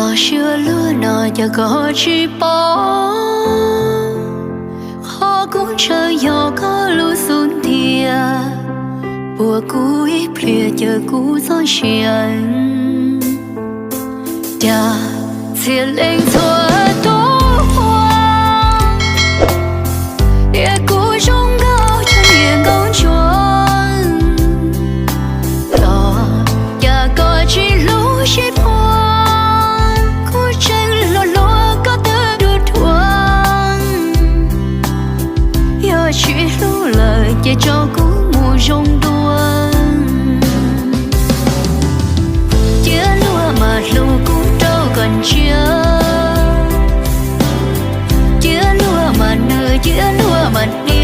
Koj siab luag no cas koj tsis paub, qhov kuv ntshaw yog koj lub xub ntiag, puag kuv ib pliag caw kuv txoj sia. Cas txhia leej txhua tus ua, tias kuv zoo nkauj tseem yog nkauj ntsuag, los cas koj tsis hlub sib phuas, kuv tseem hluas hluas koj twb dhuav dhuav. Yog tsis hlub lawm ces tso kuv mus zoo dua. Cia luag mas hlub kuv rau koj ntsia, cia luag mas nws, cia luag mas hnia.